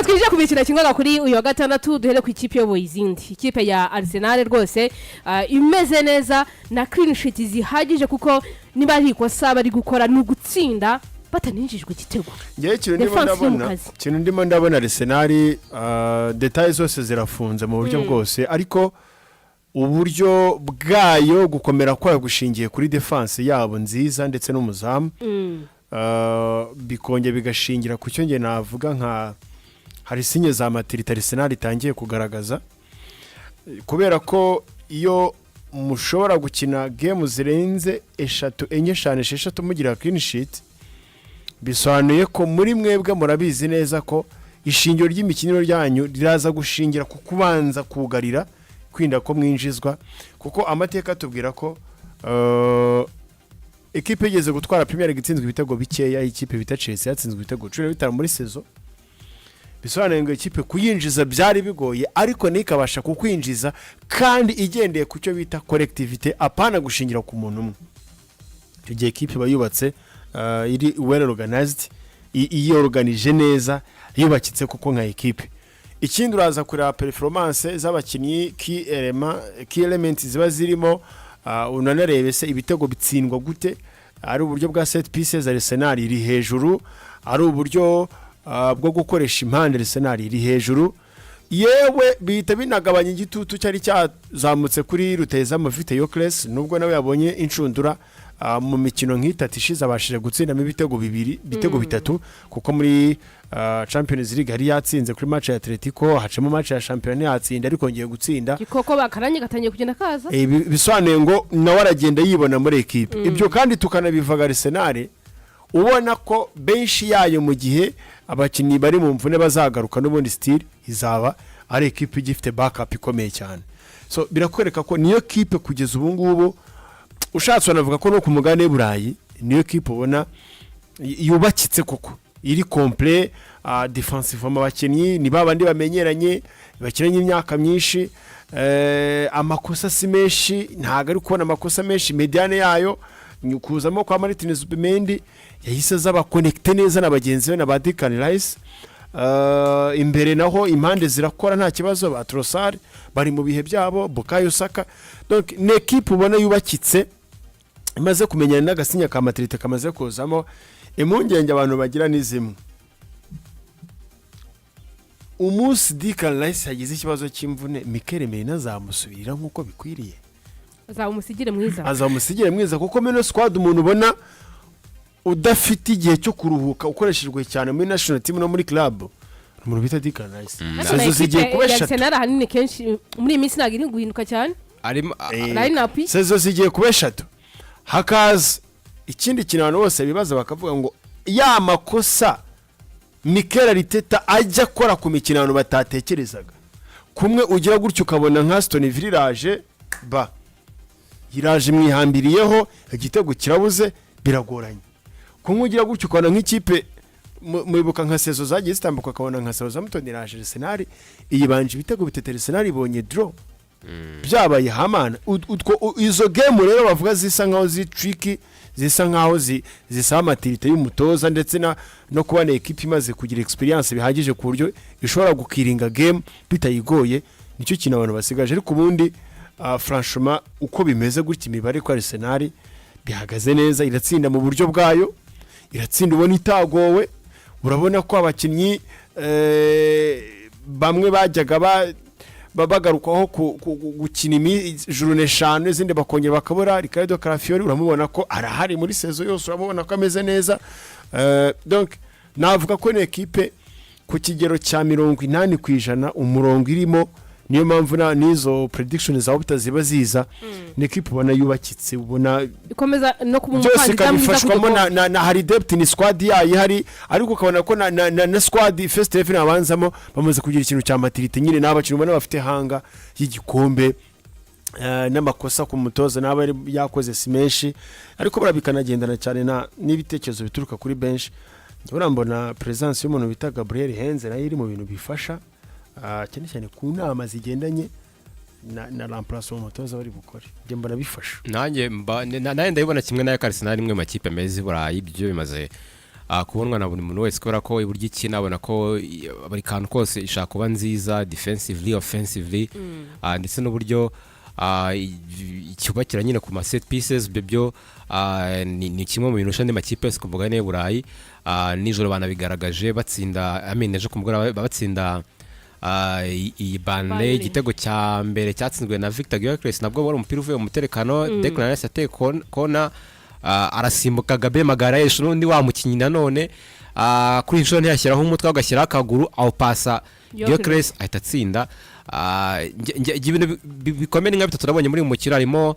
Reka twinjire ku mikino kinwaga kuri uyu wa gatandatu. Duhere ku ikipe iyoboye izindi, ikipe ya Arsenal rwose, imeze neza na clean sheet zihagije, kuko niba ari ikosa bari gukora ni ugutsinda bataninjijwe igitego. Ngewe ikintu ndimo Defense iri mu ndabona, kazi. ikintu ndimo ndabona, Arsenal détails zose zirafunze mu buryo bwose, ariko uburyo bwayo, gukomera kwayo gushingiye kuri défense yabo nziza ndetse n'umuzamu. Bikongera bigashingira ku cyo nge navuga nka hari signes za maturité Arsenal itangiye kugaragaza, kubera ko iyo mushobora gukina game zirenze eshatu, enye, eshanu, esheshatu mugira clean sheet, bisobanuye ko muri mwebwe murabizi neza ko ishingiro ry'imikinire ryanyu riraza gushingira ku kubanza kugarira, kwirinda ko mwinjizwa, kuko amateka atubwira ko ekipe igeze gutwara Premier League itsinzwe ibitego bikeya, ikipe bita Chelsea yatsinzwe ibitego 15 muri saison. Bisobanuye ngo ikipe kuyinjiza byari bigoye, ariko nayo ikabasha kukwinjiza kandi igendeye ku cyo bita collectivité, apana gushingira ku muntu umwe. Icyo gihe ekipe iba yubatse, iri well organized, iyoruganije neza, yubakitse kuko nka ekipe. Ikindi, uraza kureba performance z'abakinnyi, key element ziba zirimo, unanarebe se ibitego bitsindwa gute. Ari uburyo bwa set pieces, Arsenal iri hejuru. Ari uburyo bwo gukoresha impande, Arsenal iri hejuru. Yewe, bihita binagabanya igitutu cyari cyazamutse kuri rutahizamu Viktor Gyökeres, nubwo nawe yabonye inshundura mu mikino nk'itatu ishize abashije gutsindamo ibitego bibiri, ibitego bitatu, kuko muri Champions League yari yatsinze kuri match ya Atletico, hacamo match ya Champions yatsinda, ariko yongeye gutsinda. Koko bakaranye gatangiye kugenda kaza. Bisobanuye ngo nawe aragenda yibona muri ekipe. Ibyo kandi tukanabivaga Arsenal ubona ko benshi yayo, mu gihe abakinnyi bari mu mvune bazagaruka, n'ubundi still izaba ari ekipe igifite backup ikomeye cyane. So birakwereka ko niyo kipe kugeza ubu ngubu, ushatse wanavuga ko no ku mugabane w'i Burayi niyo kipe ubona yubakitse koko, iri complet defensivement. Abakinnyi ni ba bandi bamenyeranye, bakinanye imyaka myinshi, amakosa si menshi, ntabwo ari kubona amakosa menshi. Médiane yayo ni kuzamo kwa Martin Zubimendi, yahise aza bakonekite neza na bagenzi be na ba Declan Rice. Imbere naho impande zirakora nta kibazo, ba Trossard bari mu bihe byabo, Bukayo Saka. Donc ni ekipe ubona yubakitse, imaze kumenyana n'agasinya ka maturité kamaze kuzamo. Impungenge abantu bagira ni zimwe: umunsi Declan Rice yagize ikibazo cy'imvune, Mikel Merino azamusubirira nk'uko bikwiriye? Azaba umusigire mwiza. Azamusigire mwiza, kuko mino squad umuntu ubona udafite igihe cyo kuruhuka, ukoreshejwe cyane muri national team no muri club, ni umuntu bita Declan Rice. Ariko na Saison zigiye ekipe kuba ya eshatu. Arsenal ahanini kenshi muri iyi minsi ntabwo iri guhinduka cyane. Arimo. Line up. Saison zigiye kuba eshatu. Hakaza ikindi kintu abantu bose bibaza, bakavuga ngo ya makosa Mikel Arteta ajya akora ku mikino abantu batatekerezaga, kumwe ugira gutyo ukabona nka Aston Villa iraje, ba iraje mwihambiriyeho, igitego kirabuze, biragoranye. Kumwe ugira gutyo ukabona nk'ikipe, mwibuka nka saison zagiye zitambuka, ukabona nka Southampton iraje, Arsenal iyibanje ibitego bitatu, Arsenal ibonye draw, byabaye hamana. Izo game rero bavuga zisa nkaho ziri tricky, zisa nkaho zisaba maturité y'umutoza ndetse no kuba na ekipa imaze kugira experience bihagije ku buryo ishobora gukiringa game bitayigoye. Nicyo kintu abantu basigaje. Ariko ubundi franchement, uko bimeze gutya, imibare ko Arsenal bihagaze neza, iratsinda mu buryo bwayo, iratsinda ubona itagowe. Urabona ko abakinnyi bamwe bajyaga bagarukwaho gukina journée eshanu, izindi bakongera bakabura. Riccardo Calafiori uramubona ko arahari muri saison yose, uramubona ko ameze neza. Donc navuga ko ni ekipe ku kigero cya 80% umurongo irimo. Niyo mpamvu n'izo prediction za Opta ziba ziza. Ni ekipe ubona yubakitse, ubona ikomeza no kuba byose umukandida mwiza ku ikabifashwamo gikombe. na hari depth ni squad yayo ihari, ariko ukabona ko na squad first eleven abanzamo bamaze kugira ikintu cya maturité nyine. Ni abakinnyi ubona bafite hunger y'igikombe, n'amakosa ku mutoza n'aba yari yakoze si menshi, ariko buriya bikanagendana cyane n'ibitekerezo bituruka kuri benshi. Njye buriya mbona presence y'umuntu bita Gabriel Henze nayo iri mu bintu bifasha, cyane cyane ku nama zigendanye na remplacement umutoza bari bukore. Njye mbona bifasha. Nanjye mba nanjye ndabibona kimwe nayo ko Arsenal imwe mu makipe meza i Burayi. Ibyo bimaze kubonwa na buri muntu wese, kubera ko iburyo ikina abona ko buri kantu kose ishaka kuba nziza, defensively, offensively, ndetse n'uburyo cyubakira nyine ku ma set pieces. Ibyo byo ni kimwe mu bintu andi makipe yose ku mugabane w'i Burayi. Nijoro banabigaragaje batsinda, I mean, ejo ku mugoroba batsinda iyi Burnley. Burnley. Igitego cya mbere cyatsinzwe na Victor Gyökeres, nabwo wari umupira uvuye mu muterekano. Declan Rice yateye kona, arasimbuka Gabriel Magalhaes, n'undi wa mukinnyi nanone, kuri iyi nshuro ntiyashyiraho umutwe, agashyiraho akaguru, awupasa Gyökeres. Gyökeres ahita atsinda. Ibintu bikomeye ni nka bitatu nabonye muri uyu mukino. Harimo,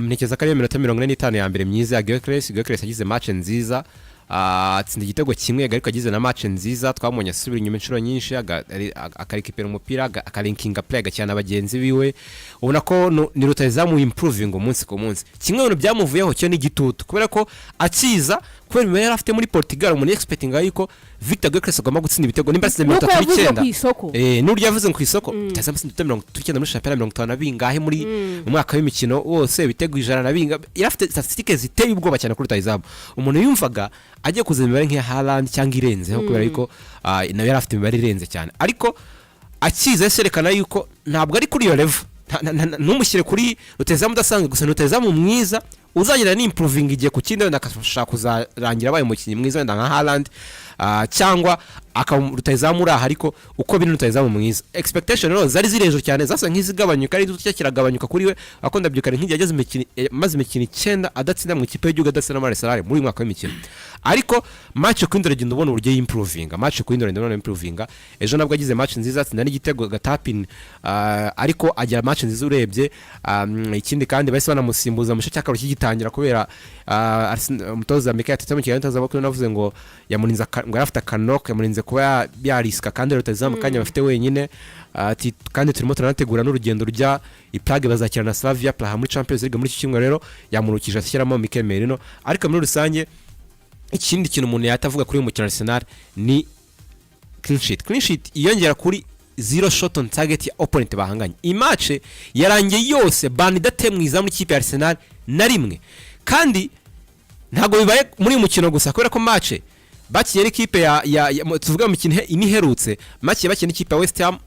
ntekereza ko ariyo minota 45 ya mbere myiza ya Gyökeres. Gyökeres yagize match nziza, atsinda igitego kimwe, ariko agize na match nziza. Twamubonye asubira inyuma inshuro nyinshi, akarekipera umupira, akalinkinga play, agakina na bagenzi biwe. Ubona ko ni rutahizamu improving umunsi ku munsi. Kimwe mu bintu byamuvuyeho cyo ni igitutu, kubera ko akiza, kubera imibare yari afite muri Portugal, umuntu expectinga yuko Victor Gyökeres agomba gutsinda ibitego nimba atsinze mirongo Nuko itatu yavuze n'icyenda ku isoko. N'uburyo yavuze ku isoko, rutahizamu atsinda ibitego 39 muri shampiyona, 50 na bingahe muri mu mwaka w'imikino wose, ibitego 100 na bingahe. Yari afite statistique ziteye ubwoba cyane kuri rutahizamu. Umuntu yumvaga agiye kuzana imibare nk'iya Haaland cyangwa irenzeho, kubera yuko nawe yari afite imibare irenze cyane. Ariko akiza yerekana yuko ntabwo ari kuri iyo level. Ntumushyire kuri rutahizamu udasanzwe gusa, ni rutahizamu mwiza uzagenda n'improvinga igihe ku kindi, wenda akashaka kuzarangira abaye umukinnyi mwiza wenda nka Haaland, cyangwa akaba rutahizamu uri aha, ariko uko biri rutahizamu mwiza. Expectation rero zari ziri hejuru cyane, zasa nk'izigabanyuka, ari cyo kiragabanyuka kuri we. Akunda ndabyuka nk'igihe ageze imikino, maze imikino 9 adatsinda mu ikipe y'igihugu, adatsinda muri Arsenal muri uyu mwaka w'imikino. Ariko match ku yindi uragenda ubona uburyo yimprovinga, match ku yindi uragenda ubona improvinga. Ejo nabwo agize match nziza, atsinda n'igitego gatapin, ariko agira match nziza urebye. Ikindi kandi bahise banamusimbuza mu gice cya kabiri kigitangira, kubera umutoza Mikel Arteta mu kiganiro n'itangazamakuru navuze ngo yamurinze ngo yari afite akanok yamurinze kuba yarisika, kandi rutahizamu kanya bafite wenyine. Ati kandi turimo turanategura n'urugendo rujya i Prague, bazakira na Slavia Praha muri Champions League muri iki cyumweru. Rero yamurukije ashyiramo Mikel Merino. Ariko muri rusange, ikindi kintu umuntu yahita avuga kuri uyu mukino Arsenal ni clean sheet. Clean sheet yiyongera kuri zero shot on target ya opponent bahanganye. I match yarangiye yose Burnley idateye mu izamu ikipe ya Arsenal na rimwe. Kandi ntabwo bibaye muri uyu mukino gusa, kubera ko match bakinnye n'ikipe ya tuvuga mu mikino ine iherutse, match bakinnye n'ikipe ya West Ham,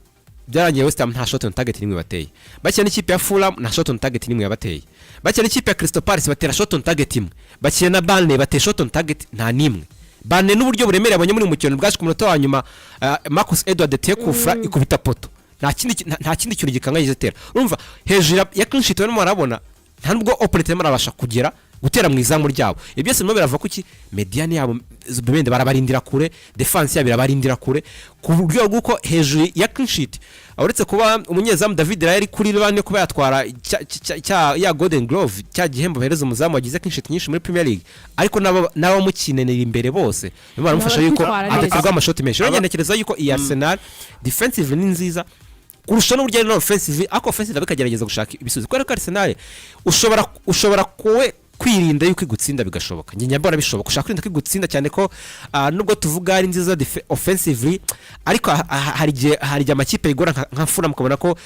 byarangiye West Ham nta shot on target n'imwe bateye. Bakina n'ikipe ya Fulham, nta shot on target n'imwe yabateye. Bakina n'ikipe ya Crystal Palace, batera shot on target imwe. Bakina na Burnley, batera shot on target nta n'imwe. Burnley n'uburyo buremereye abonye muri uyu mukino bwaje ku munota wa nyuma, Marcus Edward ateye kufra ikubita poteau, nta kindi kintu gikanganye zitera. Urumva hejuru ya clean sheet barimo barabona, nta nubwo opponent arimo arabasha kugera gutera mu izamu ryabo. Ibyo byose birimo birava kuki? Médiane yabo Zubimendi barabarindira kure, defense yabo irabarindira kure, ku buryo bw'uko hejuru ya clean sheet, uretse kuba umunyezamu David Raya ari kuri bane kuba yatwara ya Golden Glove, cya gihembo bahereza umuzamu wagize clean sheet nyinshi muri Premier League, ariko n'abamukinanira imbere bose barimo baramufasha Bari yuko kwitwara neza. adaterwa amashoti menshi. Rero ntekereza yuko iyi Arsenal defensive ni nziza kurusha n'uburyo ari na offensive, ariko offensive nabwo ikagerageza gushaka ibisubizo, kubera ko Arsenal ushobora kuwe kwirinda yuko igutsinda, bigashoboka. Njye mbona bishoboka ushaka kwirinda ko igutsinda, cyane ko nubwo tuvuga ari nziza offensively, ariko hari igihe amakipe yigora nka Fulham, mukabona ko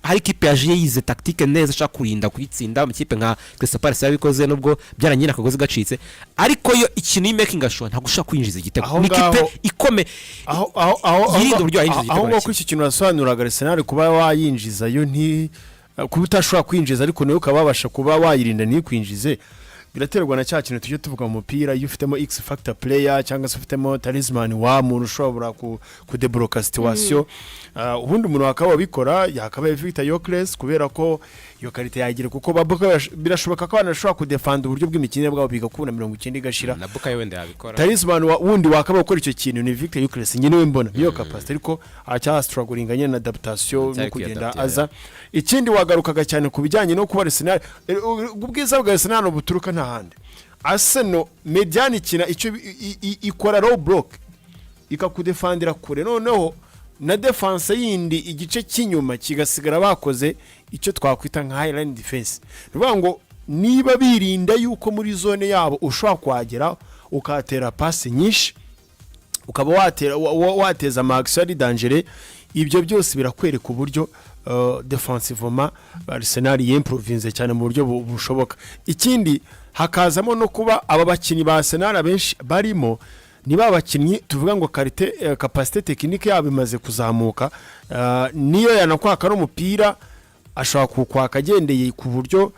hari ikipe yaje yize tactique neza, ashaka kurinda kuyitsinda. Amakipe nka Crystal Palace yabikoze, nubwo byarangiye akagozi gacitse, ariko yo ikintu making sure ntabwo ushobora kwinjiza igitego. Aho Ni ikipe ikome aho yirinda uburyo yayinjiza igitego aho na ngaho kimwe. kuri icyo kintu wasobanuraga, Arsenal kuba wayinjiza yo nti kuba utashobora kwinjiza, ariko nawe ukaba wabasha kuba wayirinda ntikwinjize, biraterwa na cya kintu tujya tuvuga mu mupira: iyo ufitemo X factor player cyangwa se ufitemo talisman wa muntu ushobora kudebloka situation. Ubundi umuntu wakaba wabikora yakabaye Victor Gyökeres, kubera ko iyo qualité yagira, kuko birashoboka ko abantu bashobora kudefanda uburyo bw'imikinire bwabo bigakunda 90 igashira. Na Bukayo wenda yabikora. Talisman wundi wakaba ukora icyo kintu ni Victor Gyökeres. Nyine we mbona niyo capacity, ariko aracyastrugglinga nyine na adaptation Aracyari no kugenda kwiyadapta, aza. Ikindi wagarukaga cyane ku bijyanye no kuba Arsenal, ubwiza bwa Arsenal buturuka nta handi. Arsenal médiane ikina icyo ikora low block, ikakudefandira kure, noneho na defense yindi igice cy'inyuma kigasigara bakoze icyo twakwita nka high line defense. Ni ukuvuga ngo niba birinda yuko muri zone yabo ushobora kuhagera ukahatera pasi nyinshi, ukaba watera wateza ama action ari dangereux, ibyo byose birakwereka uburyo defensivement Arsenal yimprovinze cyane mu buryo bushoboka. Ikindi, Hakazamo no kuba aba bakinnyi ba Arsenal abenshi barimo ni ba bakinnyi tuvuga ngo qualité, capacité technique yabo imaze kuzamuka. Niyo yanakwaka n'umupira ashobora kukwaka agendeye ku buryo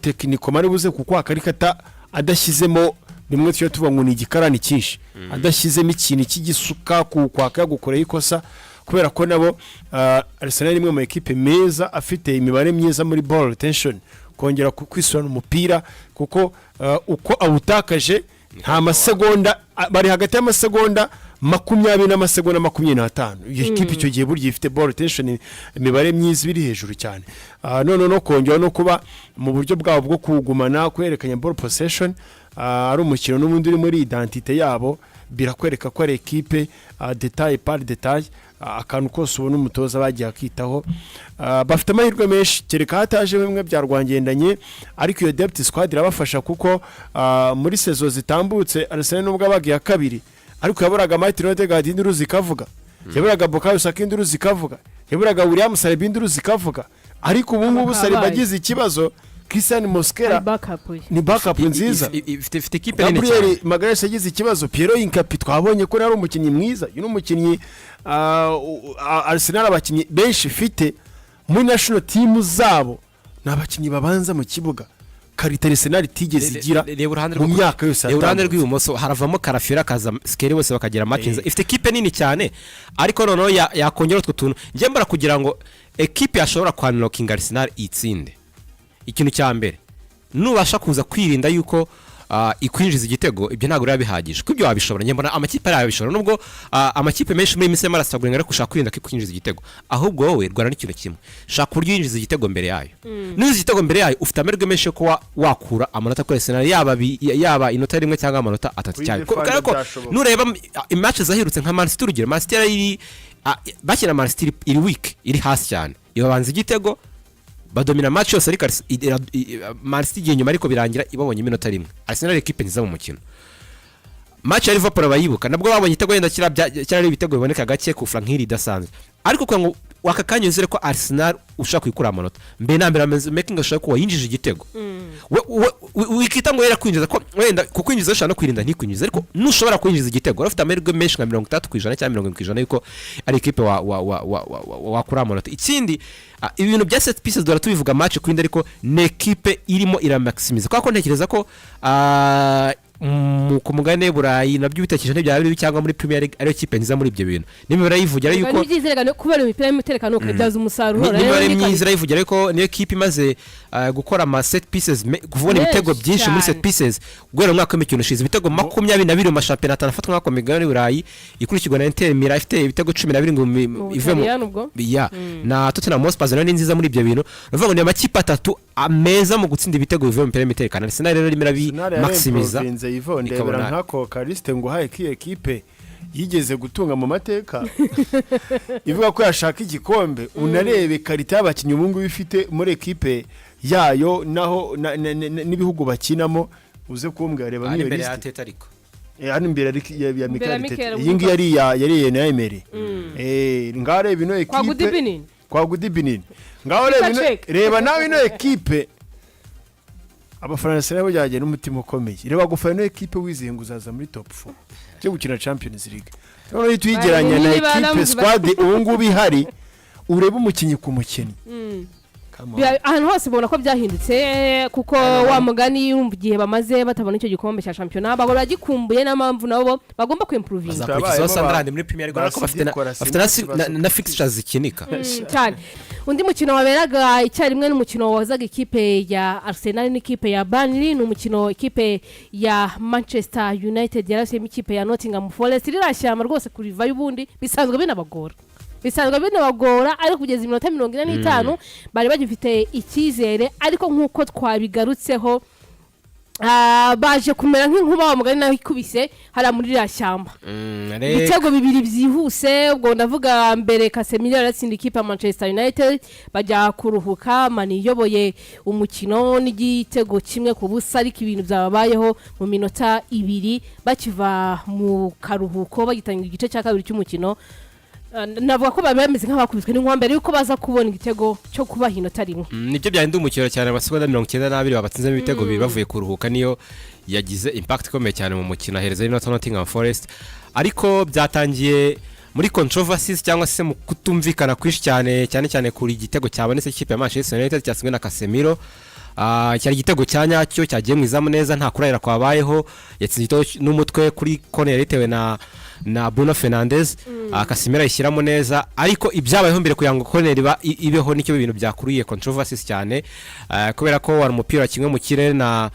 techniquement ari buze kukwaka, ariko adashyizemo bimwe tujya tuvuga ngo ni igikarani cyinshi, adashyizemo ikintu cy'igisuka kukwaka yagukoreye ikosa, kubera ko nabo Arsenal ni imwe mu ekipe meza afite imibare myiza muri ball retention, kongera kwisurana umupira, kuko uko awutakaje nta masegonda, bari hagati y'amasegonda 20 n'amasegonda 25. Iyo kipe icyo gihe burya ifite ball retention, imibare myiza iri hejuru cyane. None no kongera no kuba mu buryo bwabo bwo kuwugumana, kwerekanya ball possession, ari umukino n'ubundi uri muri identité yabo, birakwereka ko ari ekipe détail par détail, akantu kose ubona umutoza bagiye akitaho. Bafite amahirwe menshi kereka hataje bimwe bya rwangendanye, ariko iyo depth squad irabafasha, kuko muri saison zitambutse Arsenal nubwo abaga iya kabiri, ariko yaburaga Martin Odegaard induru zikavuga, yaburaga Bukayo Saka induru zikavuga, yaburaga William Saliba induru zikavuga, ariko ubu ngubu Bakaba Saliba baye. agize ikibazo, Christian Mosquera backup ye. Ni backup nziza. Ifite ekipe nini cyane. Gabriel Magalhaes yagize ikibazo, Piero Hincapié twabonye ko ari umukinnyi mwiza. Uyu ni umukinnyi, Arsenal abakinnyi benshi ifite muri national team zabo ni abakinnyi babanza mu kibuga, qualité Arsenal itigeze igira Reba uruhande mu myaka yose reba uruhande yatambutse. rw'ibumoso haravamo Calafiori, akaza Skelly, bose bakagira match nziza. Ifite ekipe nini cyane, ariko noneho yakongera utwo tuntu njye mbara kugira ngo ekipe yashobora kwanlockinga Arsenal itsinde. Ikintu cya mbere, nubasha kuza kwirinda yuko ikwinjiza igitego, ibyo ntabwo biba bihagije kuko ibyo wabishobora. Njye mbona amakipe ari yabishobora, nubwo amakipe menshi muri iyi minsi arimo arasabwa ariko ushaka kwirinda ko ikwinjiza igitego. Ahubwo wowe rwana n'ikintu kimwe: shaka uburyo yinjiza igitego mbere yayo. Ninjiza igitego mbere yayo, ufite amahirwe menshi yo kuba wakura amanota kuri Arsenal, yaba inota rimwe cyangwa amanota atatu cyane. Kuyidefanda Kubera ko byashoboka. nureba imatch zaherutse nka Man City, urugero Man City yari iri, bakina Man City iri weak, iri hasi cyane, ibabanza igitego, badomina match yose, ariko Man City igiye inyuma, ariko birangira ibabonye iminota rimwe. Arsenal ari ekipe nziza mu mukino. Match ya Liverpool bayibuka, nabwo babonye igitego, wenda kiriya ari ibitego biboneka gake ku nk'iri idasanzwe, ariko kugira ngo waka kanya wizere ko Arsenal ushaka kuyikura amanota, mbere na mbere amaze making sure ko wayinjije igitego. Wikita ngo yera kwinjiza, ko wenda kukwinjiza ushobora no kwirinda ntikwinjize, ariko nushobora kwinjiza igitego urafite amahirwe menshi nka 60% cyangwa 70% yuko ari ikipe wakura amanota. Ikindi, ibintu bya set pieces duhora tubivuga match ku yindi, ariko ni ekipe irimo iramaximiza, kubera ko ntekereza ko ku mugabane w'Uburayi nabyo ubitekereje ntibyaba bibi, cyangwa muri Premier League ariyo kipe nziza muri ibyo bintu. N'imibare yivugira yuko ni byiza reka kubera imipira y'umutekano ukabyaza umusaruro. N'imibare Rero ni myiza irayivugira, ariko niyo kipe imaze gukora ama set pieces, kubona Menshi ibitego byinshi muri set cyane. pieces guhera mu mwaka w'imikino ushize, ibitego 22 mu mashampiyona atanu afatwa nk'ako migabane y'Uburayi, ikurikirwa na Inter Milan ifite ibitego 17 mu ive mu Butaliyani ubwo. Ya, na Tottenham Hotspur nayo ni nziza muri ibyo bintu. Ni ukuvuga ngo ni amakipe atatu ameza mu gutsinda ibitego bivuye mu mipira y'imiterekano. Arsenal rero irimo irabimaximiza. Arsenal Yvonne, ndebera nk'ako karisite ngo uhaye k'iyo ekipe yigeze gutunga mu mateka ivuga ko yashaka igikombe, unarebe qualité y'abakinnyi ubu ngubu ifite muri ekipe yayo, naho n'ibihugu bakinamo, uze kumbwira. Reba ari nk'iyo imbere ya lisite. Arteta ariko. Hano imbere ariko ya Imbere ya Mikel Mikel Arteta. Iyi ngiyi yari iya na Emery. Ngaho reba ino Kwa ekipe Gudibinin. Kwa Gudibinin. Ngaho reba ino, Check. reba nawe ino ekipe. Abafana Arsenal bajyanye n'umutima ukomeye. Reba gufana ino ekipe wizeye ngo uzaza muri top 4 cyo gukina Champions League, noneho uhita uyigereranya na Bari ekipe baramuzi squad ubu ngubu ihari, urebe umukinnyi ku mukinnyi. Come on. Ahantu hose ubona ko byahindutse, kuko wa mugani yumva igihe bamaze batabona icyo gikombe cya shampiyona bahora bagikumbuye, n'ampamvu nabo bagomba kwimprovinga. Bazakurikizaho Turabayemo Sunderland muri Premier League, urabona ko bafite Kolasinac, bafite na fixtures zikinika. Cyane. Undi mukino waberaga icyarimwe n'umukino wazaga ikipe ya Arsenal n'ikipe ya Burnley, ni umukino ikipe ya Manchester United yarasiyemo ikipe ya Nottingham Forest. Ririya shyamba rwose kurivayo ubundi bisanzwe binabagora, ariko kugeza iminota 45 bari bagifite icyizere, ariko nk'uko twabigarutseho, baje kumera nk'inkuba wa mugani nawe ikubise hariya muri ririya shyamba. Ibitego bibiri byihuse, ubwo ndavuga mbere Casemiro yaratsinda ikipe ya Manchester United, bajya kuruhuka Man iyoboye umukino n'igitego 1-0, ariko ibintu byababayeho mu minota 2 bakiva mu karuhuko, bagitangira igice cya kabiri cy'umukino. Navuga ko bari bameze nk'abakubiswe n'inkuba mbere yuko baza kubona igitego cyo kubaha inota rimwe. Nibyo byahinduye umukino cyane. Amasegonda 92 babatsinzemo ibitego bibiri bavuye kuruhuka, niyo yagize impact ikomeye cyane mu mukino, ahereza inota Nottingham Forest. Ariko byatangiye muri controversies cyangwa se mu kutumvikana kwinshi cyane, cyane cyane kuri igitego cyabonetse ikipe ya Manchester United cyatsinzwe na Casemiro. Cyari igitego cya nyacyo, cyagiye mu izamu neza, nta kurahira kwabayeho. Yatsinze igitego n'umutwe kuri corner bitewe na Bruno Fernandes. Casemiro ayishyiramo neza, ariko ibyabayeho mbere kugira ngo corner ibeho nicyo bintu byakuriye controversies cyane, kubera ko wari umupira kimwe mu kirere na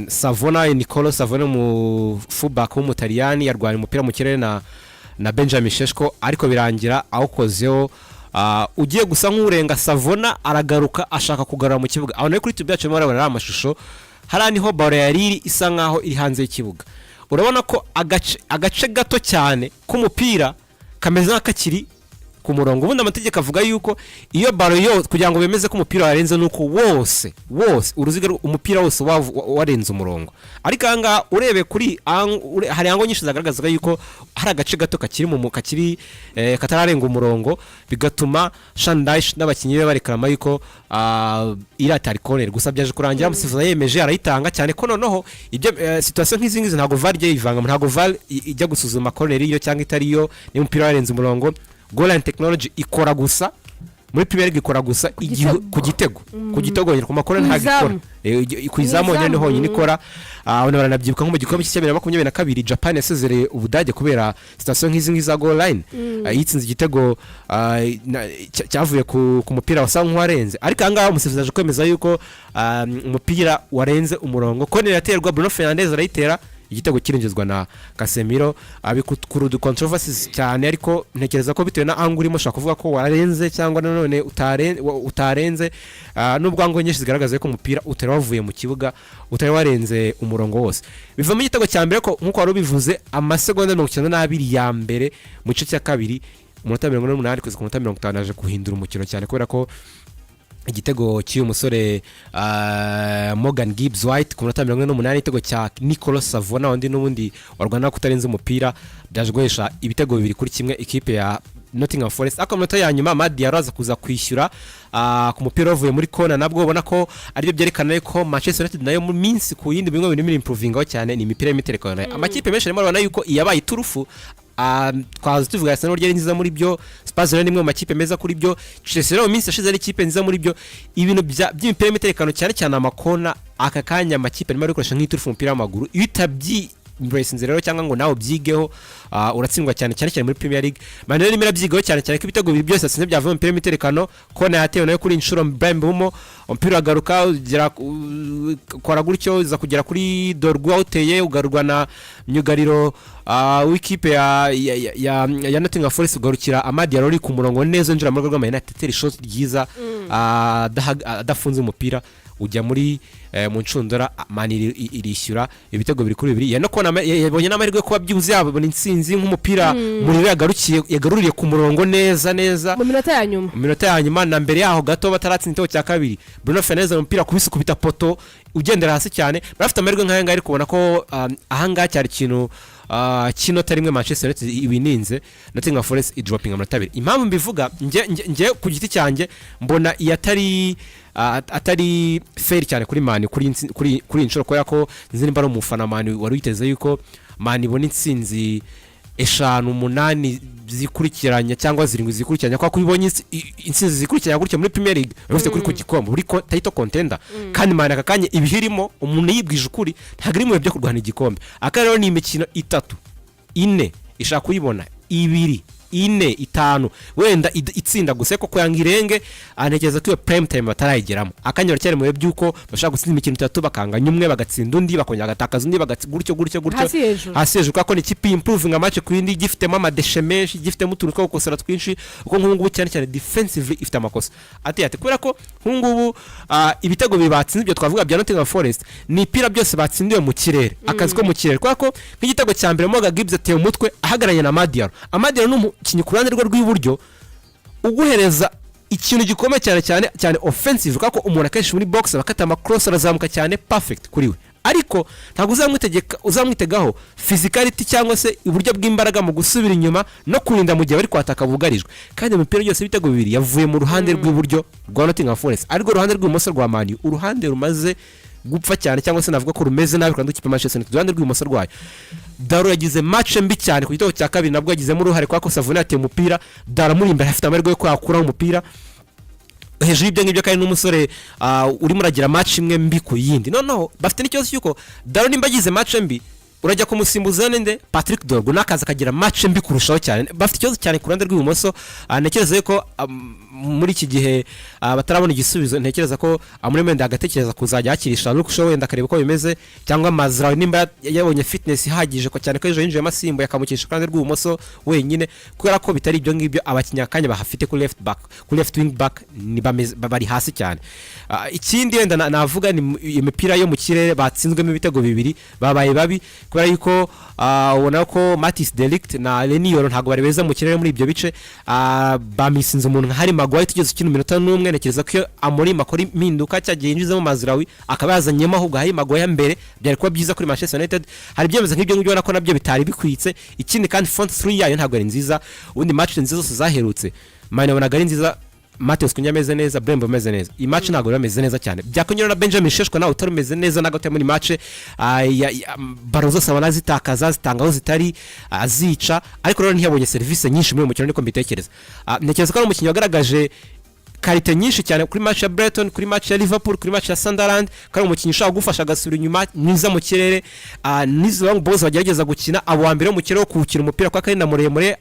Savona. Nicolo Savona, mu fullback w'Umutaliyani, yarwanya umupira mu kirere na Benjamin Šeško, ariko birangira awukozeho. Ugiye gusa nk'urenga Savona, aragaruka ashaka kugarura mu kibuga. Aho nawe kuri YouTube yacu barabona ari amashusho, hariya niho ballon yari iri, isa nkaho iri hanze y'ikibuga. Urabona ko agace gato cyane k'umupira kameze nk'akakiri ku murongo. Ubundi amategeko avuga yuko iyo ballon yo kugira ngo bemeze ko umupira warenze nuko wose wose uruziga umupira wose warenze umurongo. Ariko aha ngaha urebe kuri hari angle nyinshi zagaragazaga yuko hari agace gato kakiri mu mu- kakiri katararenga umurongo, bigatuma Sean Dyche n'abakinnyi be barekarama yuko iriya atari corner. Gusa byaje kurangira umusifuzi yemeje, arayitanga, cyane ko noneho ibyo situation nk'izi ngizi ntabwo VAR ijya yivangamo, ntabwo VAR ijya gusuzuma corner iyo cyangwa itari yo, niba umupira warenze umurongo. Goal line technology ikora gusa muri Premier League, ikora gusa igihe gitego. Ku gitego honyine, ku ma corner Ku ntabwo ikora. izamu. Ku izamu honyine izamu, ni honyine ikora. Abantu baranabyibuka nko mu gikombe cy'isi cya 2022, Japan yasezereye Ubudage kubera situation nk'izi ngizi za goal line. Yitsinze igitego cyavuye ku mupira wasa nk'uwarenze. Ariko aha ngaha umusifuzi aje kwemeza yuko umupira warenze umurongo. Corner iraterwa, Bruno Fernandes arayitera, igitego kirinjizwa na Casemiro. Abikura controversies cyane, ariko ntekereza ko bitewe na angle urimo ushobora kuvuga ko warenze cyangwa nanone utarenze. Nubwo angle nyinshi zigaragaza ko umupira utari wavuye mu kibuga, utari warenze umurongo wose. Bivamo igitego cya mbere ko nk'uko wari ubivuze, amasegonda 92 ya mbere mu gice cya kabiri, umunota 48 kugeza ku munota 50, aje guhindura umukino cyane, kubera ko igitego cy'uyu musore Morgan Gibbs White ku minota 48, igitego cya Nicolas Savona, undi n'ubundi warwana kutarenza umupira, byaje guhesha ibitego 2-1 ikipe ya Nottingham Forest. Ariko mu minota ya nyuma Amad Diallo aza kuza kwishyura ku mupira wavuye muri kona. Nabwo ubona ko aribyo byerekana ko Manchester United nayo mu minsi ku yindi bimwe bintu improvingaho cyane ni imipira y'imiterekano. Amakipe menshi arimo arabona yuko iyabaye iturufu. Twaza tuvuga Arsenal ryari nziza muri byo, Spurs rero ni imwe mu makipe meza kuri byo, Chelsea rero mu minsi yashize ari ikipe nziza muri byo, ibintu by'imipira y'imiterekano, cyane cyane amakona. Aka kanya amakipe arimo arabikoresha nk'iturufu mu mupira w'amaguru. Iyo utabyi embracinze rero cyangwa ngo nawe ubyigeho, uratsindwa cyane, cyane cyane muri Premier League. Man rero irimo irabyigaho cyane cyane ko ibitego bibiri byose yatsinze byavuye mu mupira w'imiterekano. Kona yatewe nayo kuri inshuro Bryan Mbeumo, umupira uragaruka ugera ukora gutyo, uza kugera kuri Dorgu, awuteye ugarurwa na myugariro w'ikipe ya Nottingham Forest, ugarukira Amad Diallo uri ku murongo neza, winjira mu rugo rw'amahina, atera ishoti ryiza, adafunze umupira, ujya muri mu nshundura. Man irishyura ibitego 2-2. Yari no kubona yabonye n'amahirwe yo kuba byibuze yabona intsinzi, nk'umupira Muriro yagarukiye, yagaruriye ku murongo neza neza mu minota ya nyuma. Mu minota ya nyuma na mbere yaho gato bataratsinda igitego cya kabiri, Bruno Fernandes umupira kubise ukubita poteau ugendera hasi cyane. Barafite amahirwe nk'aya ngaya, ariko ubona ko ahangaha cyari ikintu cy'inota rimwe Manchester United ibininze, Nottingham Forest idropinga amanota abiri. Impamvu mbivuga, nge ku giti cyanjye mbona iyi atari fair cyane kuri Man kuri iyi nshuro, kubera ko nzi nimba ari umufana Man wari witeze yuko Man ibona intsinzi eshanu, umunani zikurikiranya cyangwa zirindwi zikurikiranya, kubera ko iyo ubonye intsinzi zikurikiranya gutya muri Premier League uba ufite kuri ku gikombe, uri title contender. Kandi Man aka kanya ibihirimo, umuntu yibwije ukuri, ntabwo ari mu bihe byo kurwana igikombe. Aka rero ni imikino itatu, ine ishaka kuyibona, ibiri, ine, itanu wenda itsinda gusa, ariko kugira ngo irenge, ntekereza ko iyo prime time batarayigeramo. Akanya baracyari mu bihe by'uko bashaka gutsinda imikino itatu, bakanganya umwe, bagatsinda undi, bakongera bagatakaza undi, gutyo gutyo gutyo. Hasi hejuru. Hasi hejuru, kubera ko ni ikipe improvinga match ku yindi, gifitemo ama déchets menshi, gifitemo utuntu two gukosora twinshi, kuko nk'ubu ngubu cyane cyane defensively ifite amakosa ateye ati, kubera ko nk'ubu ngubu ibitego bibiri batsinze, ibyo twavuga bya Nottingham Forest, ni ipira byose batsindiwe mu kirere, akazi ko mu kirere, kubera ko nk'igitego cya mbere Morgan Gibbs ateye umutwe ahagararanye na Amad Diallo. Amad Diallo ni umukinnyi ku ruhande rwe rw'iburyo uguhereza ikintu gikomeye cyane, cyane cyane offensive, kubera ko umuntu akenshi muri box abakata ama cross, arazamuka cyane, perfect kuri we. Ariko ntabwo uzamwitegaho physicality cyangwa se uburyo bw'imbaraga mu gusubira inyuma no kurinda mu gihe bari kwataka bugarijwe. Kandi imipira yose y'ibitego bibiri yavuye mu ruhande rw'iburyo rwa Nottingham Forest, arirwo ruhande rw'ibumoso rwa Man U, uruhande rumaze gupfa cyane, cyangwa se navuga ko rumeze nabi kandi ikipe ya Manchester United, uruhande rw'ibumoso rwayo. Dalot yagize match mbi cyane. Ku gitego cya kabiri nabwo yagizemo uruhare, kwa ko Savona yateye umupira, Dalot amuri imbere, afite amahirwe yo kwakuraho umupira. Hejuru y'ibyo ngibyo kandi n'umusore urimo uragira match imwe mbi ku yindi. Noneho bafite n'ikibazo cy'uko Dalot nimba agize match mbi, urajya kumusimbuza ninde? Patrick Dorgu n'akaza akagira match mbi kurushaho cyane. Bafite ikibazo cyane ku ruhande rw'ibumoso. Ntekereza yuko muri iki gihe batarabona igisubizo. Ntekereza ko muri wenda agatekereza kuzajya hakirisha Luke Shaw, wenda akareba uko bimeze, cyangwa Mazraoui nimba yabonye fitness ihagije, ko cyane ko ejo yinjiyemo asimbuye, akamukinisha ku ruhande rw'ibumoso wenyine, kubera ko bitari ibyo ngibyo abakinnyi akanya bahafite kuri left back, kuri left wing back ni bari hasi cyane. Ikindi wenda navuga ni imipira yo mu kirere batsinzwemo ibitego bibiri, babaye babi kubera yuko ubona ko Matthijs de Ligt na Leny Yoro ntabwo bari beza mu kirere muri ibyo bice. Bamisinze umuntu nka Harry Maguire tugeze ukina iminota n'umwe. Ntekereza ko iyo Amorim akora impinduka cyagiye yinjizamo Mazraoui, akaba yazanyemo ahubwo Harry Maguire mbere, byari kuba byiza kuri Manchester United. Hari ibyemezo nk'ibyo ngibyo ubona ko nabyo bitari bikwitse. Ikindi kandi, front three yayo ntabwo ari nziza. Ubundi match nziza zose zaherutse Man wabonaga ari nziza, Matheus Cunha ameze neza, Brembo ameze neza. Iyi match ntabwo bameze neza cyane. Byakongera na Benjamin Sesko nawe utari umeze neza na gato muri match. Ballon zose abona zitakaza, zitanga aho zitari, azica, ariko rero ntiyabonye serivisi nyinshi muri uyu mukino, niko mbitekereza. Ntekereza ko ari umukinnyi wagaragaje qualité nyinshi cyane kuri match ya Brighton, kuri match ya Liverpool, kuri match ya Sunderland, ko ari umukinnyi ushobora kugufasha agasubira inyuma, mwiza mu kirere, n'izo long balls bagerageza gukina, abo wa mbere wo mu kirere wo kuwukina umupira, kuko ari na muremure,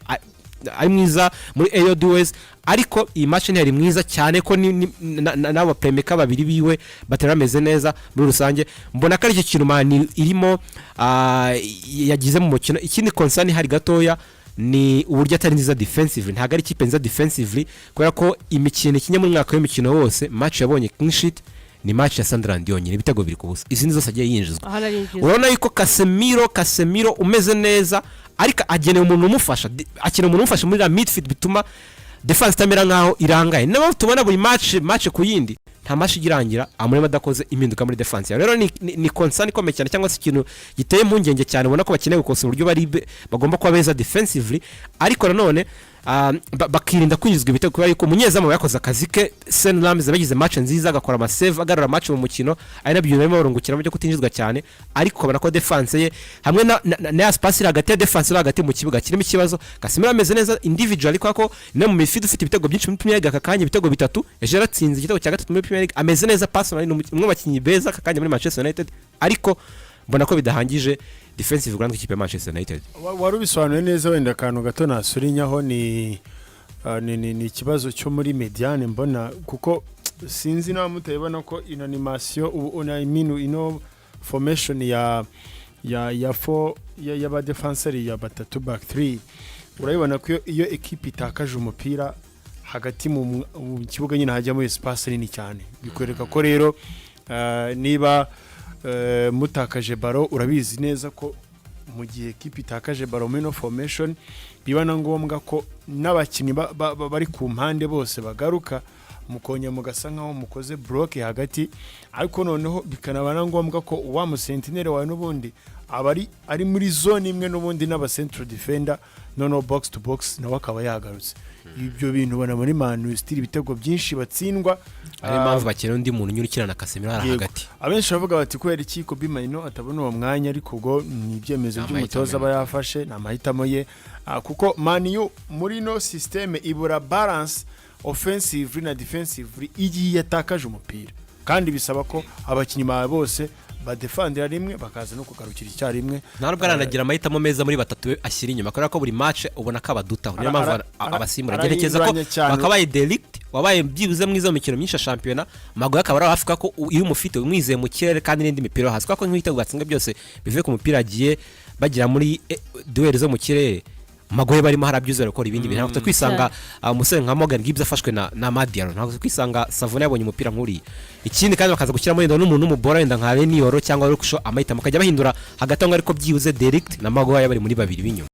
ari mwiza muri aerial duels. Ariko iyi match ntiyari mwiza cyane ko n'aba playmaker babiri biwe batari bameze neza. Muri rusange mbona ko ari icyo kintu Man irimo yagize mu mukino. Ikindi concern hari gatoya ni uburyo atari nziza defensively. Ntabwo ari ikipe nziza defensively, kubera ko imikino ikinye muri mwaka w'imikino wose, match yabonye clean sheet ni match ya Sunderland yonyine, ibitego 2-0. Izindi zose agiye yinjizwa. Aho arinjizwa. Urabona yuko Casemiro umeze neza, ariko agenewe umuntu umufasha, akeneye umuntu umufasha muri la midfield, bituma defense itamera nkaho irangaye. Niyo mpamvu tubona buri match ku yindi, nta match ijya irangira Amorim adakoze impinduka muri defense yawe. Rero ni concern ikomeye cyane, cyangwa se ikintu giteye impungenge cyane. Ubona ko bakeneye gukosora uburyo bagomba kuba beza defensively, ariko nanone bakirinda kwinjizwa ibitego, kubera yuko umunyezamu aba yakoze akazi ke. Senne Lammens yagize match nziza, agakora ama save, agarura match mu mukino, ari nabyo barimo barungukiramo byo kutinjizwa cyane. Ariko ukabona ko defense ye hamwe na ya space iri hagati ya defense iri hagati mu kibuga kirimo ikibazo. Casemiro ameze neza individually, kubera ko no mu midfield ufite ibitego byinshi muri Premier League aka kanya, ibitego bitatu, ejo yaratsinze igitego cya gatatu muri Premier League, ameze neza personally, ni umwe mu bakinnyi beza aka kanya muri Manchester United, ariko mbona ko bidahangije defensive ground ikipe ya Manchester United. Wari ubisobanuye neza. Wenda akantu gato nasurinyaho ni ikibazo cyo muri médiane mbona, kuko sinzi niba mutabibona ko ino animation ubu, I mean, ino formation ya four y'abadefanseri ya batatu, back 3, urabibona ko iyo ekipe itakaje umupira hagati mu kibuga nyine hajyamo espace nini cyane. Bikwereka ko rero niba mutakaje ballon, urabizi neza ko mu gihe ekipe itakaje ballon muri ino formation, biba na ngombwa ko n'abakinnyi bari ku mpande bose bagaruka, mukongera mugasa nkaho mukoze bloc hagati. Ariko noneho bikanaba na ngombwa ko wa musentinere wawe n'ubundi aba ari muri zone imwe n'ubundi n'aba central defender, noneho box to box nawe akaba yagarutse. Ibyo bintu ubona muri Man U still ibitego byinshi batsindwa. Ariyo mpamvu bakeneye undi muntu unyura ukina na Casemiro hariya hagati. Abenshi bavuga bati kubera iki Kobbie Mainoo atabona uwo mwanya? Ariko ubwo ni ibyemezo Ni by'umutoza amahitamo aba yafashe, ni amahitamo ye. Kuko Man U muri ino système ibura balance offensively na defensively igihe yatakaje umupira, kandi bisaba ko abakinnyi bawe bose badefandira rimwe, bakaza no kugarukira icyarimwe. Nta nubwo aranagira amahitamo meza muri batatu ashyira inyuma, kubera ko buri match ubona ko abadutaho. Niyo mpamvu abasimbura. Ntekereza ko arahinduranya cyane. bakabaye De Ligt wabaye byibuze mwiza mu mikino myinshi ya shampiyona, Maguire akaba ari hafi, ko iyo umufite umwizeye mu kirere kandi n'indi mipira yo hasi, kubera ko nk'ibitego batsinda byose bivuye ku mupira agiye bagira muri duel zo mu kirere, Maguire barimo harabyuzura gukora ibindi bintu. Ntabwo kwisanga umusore nka Morgan Gibbs afashwe na Madiaro, ntabwo kwisanga Savona yabonye umupira nk'uriya. Ikindi kandi bakaza gushyiramo wenda n'umuntu w'umubora, wenda nka Leny Yoro cyangwa Luke Shaw, amahitamo akajya bahindura hagati aho ngaho, ariko byibuze De Ligt na Maguire bari muri babiri b'inyuma.